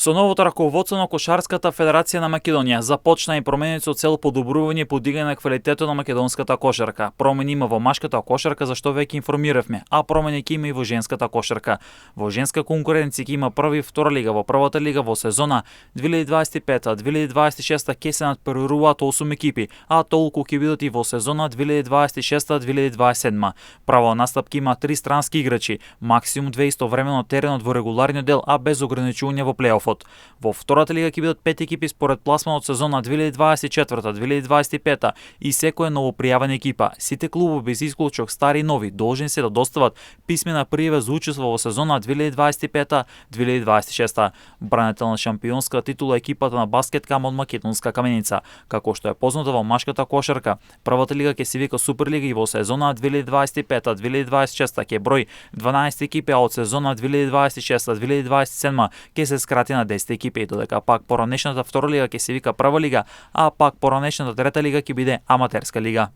Со новото раководство на Кошарската федерација на Македонија започна и промени со цел подобрување и подигање на квалитетот на македонската кошарка. Промени има во машката кошарка, за што веќе информиравме, а промени ќе има и во женската кошарка. Во женска конкуренција ќе има прва и втора лига. Во првата лига во сезона 2025-2026 ќе се надпреваруваат 8 екипи, а толку ќе бидат и во сезона 2026-2027. Право настап ќе има 3 странски играчи, максимум 2 истовремено теренот во регуларниот дел, а без ограничување во плейофот. Во втората лига ќе бидат 5 екипи според пласманот сезона 2024-2025 и секоја новопријавена екипа. Сите клубови без исклучок стари и нови должни се да достават писмена пријава за учество во сезона 2025-2026. Бранител на шампионска титула екипата на баскет кам од Македонска Каменица, како што е познато во машката кошарка. Првата лига ќе се вика Суперлига и во сезона 2025-2026 ќе број 12 екипи, а од сезона 2026-2027 ќе се скрати на 10 екипи, додека пак поранешната втора лига ќе се вика Прва лига, а пак поранешната трета лига ќе биде Аматерска лига.